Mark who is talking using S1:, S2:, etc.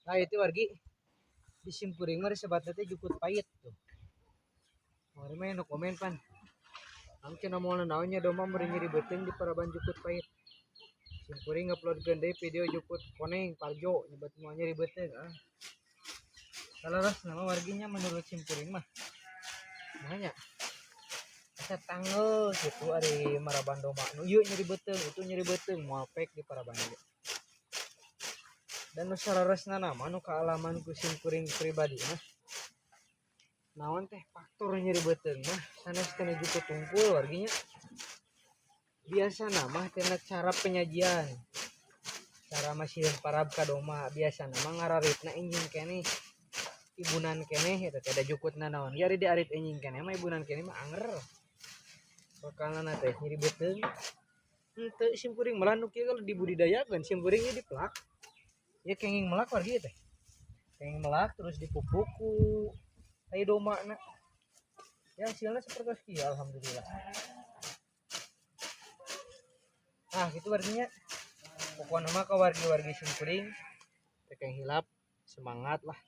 S1: Nah itu wargi di simkuring mah disebatna teh jukut pahit tuh. Mari mah nu komen pan. Ang cenah moal naon nya domba meuri nyeri beuteung di paraban jukut pahit. Simkuring nguploadkeun deui video jukut koneng parjo nyebat moal nyeri beuteung ah. Saleresna mah warginya menurut simkuring mah. Makanya asa tangel gitu ari maraban domba nu ieu nyeri beuteung itu nyeri beuteung moal pek di paraban ieu. Dan nu saleresna mah nu kaalaman ku simkuring pribadi mah naon teh faktor nyeri beuteung mah sanes tina jukut tungkul warginya. Biasa mah tina cara penyajian, cara masieun parab ka domba biasana mah ngararitna enjing keneh ibunan keneh eta teh da jukutna naon ge ari diarit enjing keneh mah ibunan keneh mah anger bakalna teh nyeri beuteung. Henteu simkuring malah nu kieu kalau dibudidayakeun simkuring ieu dipelak ya kenging melak wargi teh kenging melak terus dipupuk ku tai domba na ya hasilnya seperti kieu alhamdulillah. Ah gitu warginya pokoknya mah ka wargi-wargi simkuring teh keng hilap semangat lah.